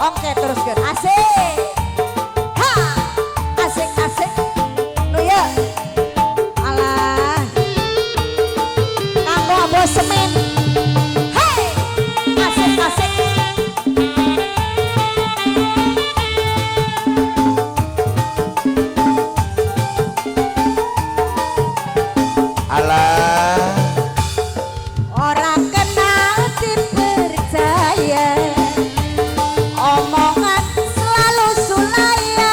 Oke, teruskan. Asik. Ha. Asik asik. Nu ya. Alah. Kanggo bos semen. Hey. Asik asik. Alah. Ora kena dipercaya. Omongan selalu sulaya.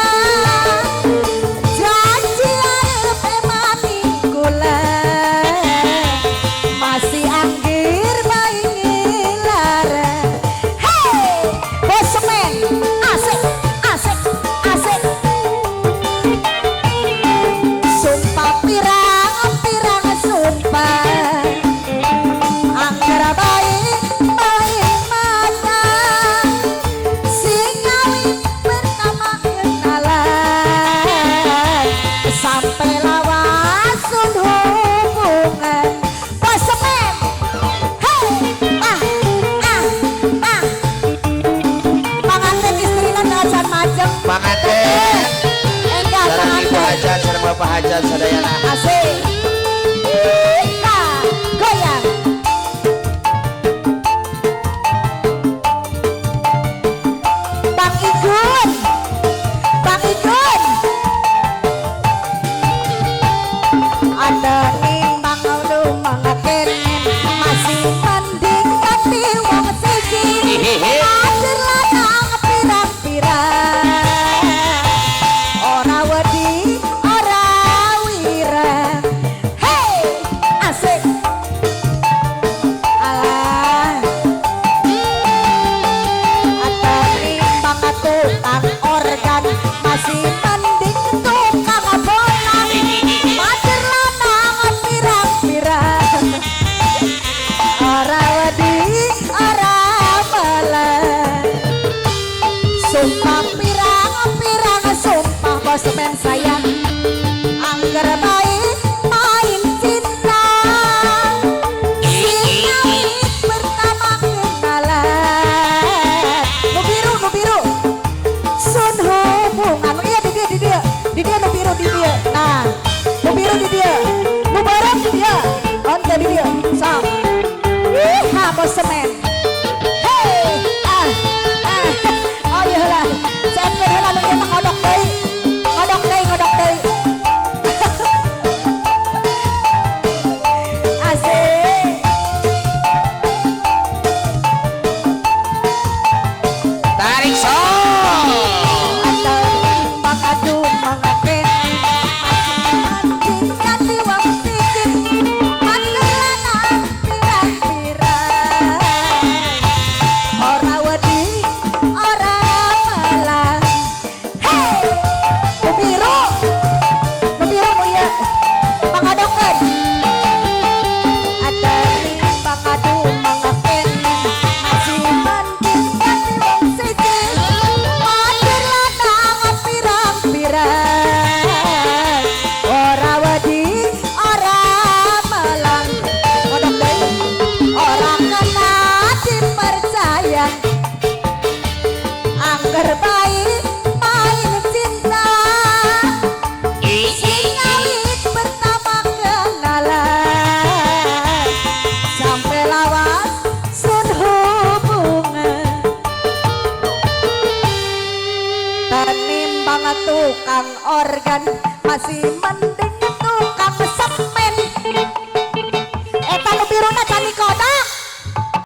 Janji arep mati kula. Masih anggir bae ngilara. Hey, bos semen. Asik, asik, asik. Sumpah pirang-pirang sumpah. Angger bae bae mata. Sing awit pertama kenalan. Sampai lawas sun hubungan. Bos semen. Hey, ah, ah, ah. Panganten istrina acan macem. Panganten. Enggak Sareng Ibu panganten. Hajat, sareng Bapak Hajat sadayana. Asik. Kita goyang. Bang Igun. Bang Igun. Ada nimbang lumangken masih mending ganti wong siji. Kader lanang pirang-pirang. Ora wedi, ora wirang. Hey, asik. Alah. Ada nimbang tukang organ masih mending tukang bolang. Mader lanang pirang-pirang. Ora wedi, ora malah. Sumpah pirang-pirang sumpah bos men sayang. Angger bae main cinta. Sing awit pertama kenalan. Nu biru, nu biru. Sun hubungan. Iya di dia, di dia. Di dia nu biru di dia. Nah, nu biru di dia. Nu bareng di dia. Onte di dia. Sok. Ih, bos semen. Hey, ah, ah. Oh iya lah. Ceker heula nu ieu mah ngodok deui. Ngodok deui, ngodok deui. Asik. Tarik sok. Ada pangadu mangaken masih ganti wong siji. Mader lanang pirang-pirang. Ora wedi, ora malah. Hey, nu biru. Nu biru nu ieu. Pangadokeun. Ada pangadu mangaken masih mending ganti wong siji. Mader lanang pirang-pirang. Ora wedi, ora malang. Ngodok deui. Ora kena dipercaya. Angger bae main cinta. Sing awit pertama kenalan. Sampai lawas sun hubungan. Tenimbang tukang organ masih mending tukang semen. Eta nu biruna.